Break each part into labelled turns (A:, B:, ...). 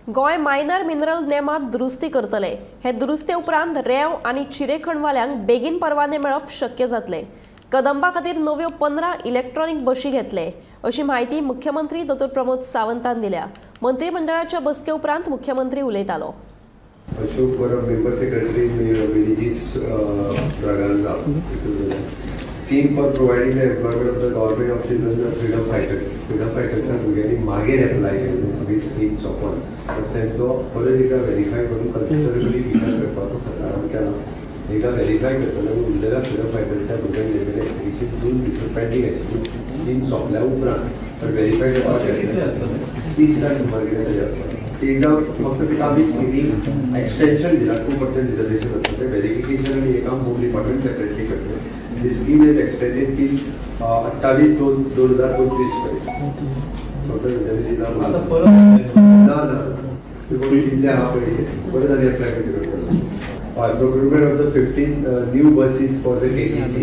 A: Goa minor mineral नेमात दुरुस्ती करतले. हे दुरुस्ते उपरांत रेंव आनी चिरेखणवाल्यांक बेगीन परवाने मेळप शक्य जातले. कदंबा खातीर नव्यो 15 इलेक्ट्रॉनिक बशी घेतले अशी म्हायती मुख्यमंत्री दोतोर प्रमोद सावंतान दिल्या. मंत्रिमंडळाच्या बसके उपरांत मुख्यमंत्री उलयतालो.
B: Ashok Parab, member secretary, Menezes Braganza. Scheme for providing the employment of the government of children of freedom fighters. Freedom फायटर्सच्या भुरग्यांनी मागीर एप्लाय केल्ले सगळी स्कीम सोंपोन, पण तेंचो परत एकदा व्हेरीफाय करून कन्सिडरेबली विचार करपाचो सरकारान केला. एकदा व्हेरीफाय करतना उरलेल्या फ्रिडम फायटर्सच्या भुरग्यांक लेगीत एप्लिकेशन दोन भितर पेंडींग आशिल्ली स्कीम सोंपल्या उपरांत, पण व्हेरीफाय करपाक 30 जाण सुमार कितें तरी आसता. एकदा फक्त तिका आमी स्किमी एक्सटेन्शन दिला, 2% रिजर्वेशन आसता तें व्हेरिफिकेशन आनी हे काम होम डिपार्टमेंट सेपरेटली करता. The scheme is extended till 28/2/2025 पर्यंत. फक्त तेंच्यांनी दिला ना ना दिल्ले आहा पयलीं परत आनी एप्लाय करचें पडटलें. हय, procurement of the 15 new buses for the KTC.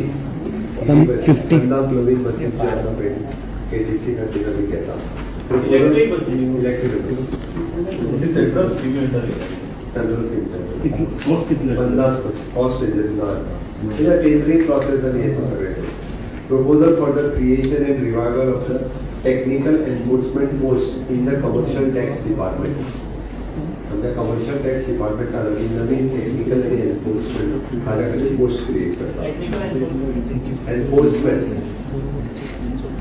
B: 50 Naveen buses ज्यो आसा पळय KTC खातीर आमी घेता.
C: Electric buses.
B: Electric buses.
C: Central scheme मेळटली.
B: Central scheme.
C: Cost कितले?
B: 50 कॉस्ट ना. टेंडरिंग प्रोसेस आनी हें सगळें. Proposal for the creation and revival of the technical enforcement post in the commercial tax department. आमच्या कमर्शियल टॅक्स डिपार्टमेंटान आमी नवीन टेक्निकल आनी एन्फोर्समेंट हाज्या खातीर पोस्ट क्रिएट करता. Enforcement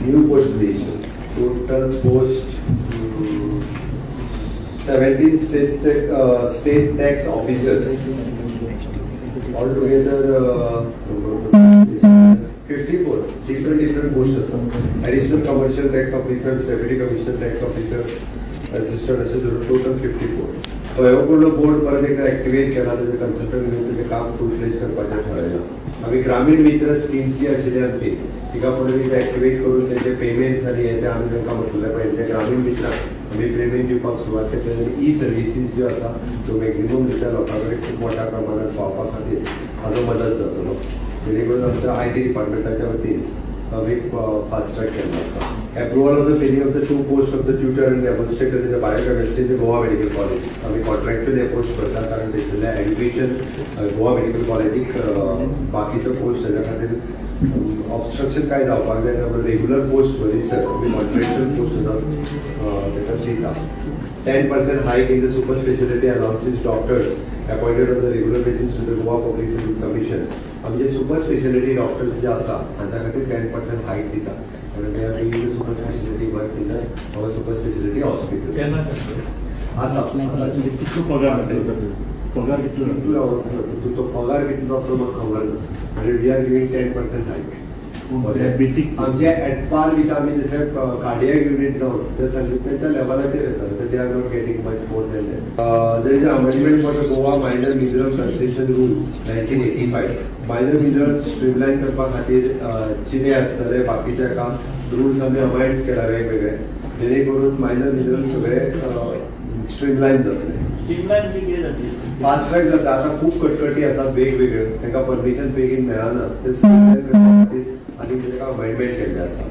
B: new post creation. Total post 17 state tax officers. Altogether 54 different posts आसतात. Additional commercial tax officers, deputy commissioner tax officers, assistant अशें धरून टोटल 54. तो हो पूर्ण बोर्ड परत एकदा एक्टिवेट केला, तेजें कन्सल्टंट घेवन तेजें काम फूल फ्लेज करपाचें थारायलां. आमी ग्रामीण मित्र स्कीम्स जी आशिल्ली आमची तिका परत एकदा एक्टिवेट करून तेजे पेमेंट्स आनी हें तें आमी तांकां म्हटलें पळय ते ग्रामीण मित्रांक आमी पेमेंट दिवपाक सुरवात केली. आनी ई सर्विसीस ज्यो आसा त्यो मॅक्झिमम रित्या लोकां कडेन खूब मोठ्या प्रमाणात पावपा खातीर हाजो मदत जातलो. जेणे करून आमच्या IT डिपार्टमेंटाच्या वतीन आमी फास्ट ट्रॅक केल्लो आसा. Approval of the filling of the 2 post of the tutor and demonstrator in the biochemistry in the Goa medical college. आमी कॉन्ट्रॅक्चुअल हे पोस्ट करता कारण थंयसरल्या एड्युकेशन गोवा मेडिकल कॉलेजीक बाकीचो पोस्ट ताच्या खातीर ऑबस्ट्रक्शन काय जावपाक जायना म्हणून रेग्युलर पोस्ट बरी सर आमी कॉन्ट्रॅक्चुअल पोस्ट सुद्दां ताका दिता. 10% hike in the super speciality allowances doctors appointed on the regular basis to the Goa Public Service Commission. आमचे सुपर स्पेशलिटी डॉक्टर्स जे आसा तांच्या खातीर 10% हायक दिता कारण they are doing the super speciality work in the our super speciality hospital. आतां
C: कितलो पगार मेळटलो? पगार कितलो?
B: तो पगार कितलो जातलो म्हाका खबर ना. म्हणजे we are giving 10% hike.
C: Basic
B: आमचे एट पार विथ आमी जशें कार्डियक युनीट जावन ते तांच्या लेवलाचेर येता. They are not getting much more than that. There is a amendment for the Goa minor mineral concession rule 1985. Minor mineral streamline करपा खातीर चिरे आसतले बाकीचे काम रुल्स आमी अमेंड केला वेगवेगळे जेणे करून मायनर मिनरल सगळे स्ट्रीमलायन जातले. फास्ट ट्रॅक जाता. आतां खूब कटकटी आसात वेगवेगळ्यो, तांकां परमिशन बेगीन मेळना, ते स्ट्रीमलायन करपा खातीर आनी ताका अमेंडमेंट केल्लें आसा.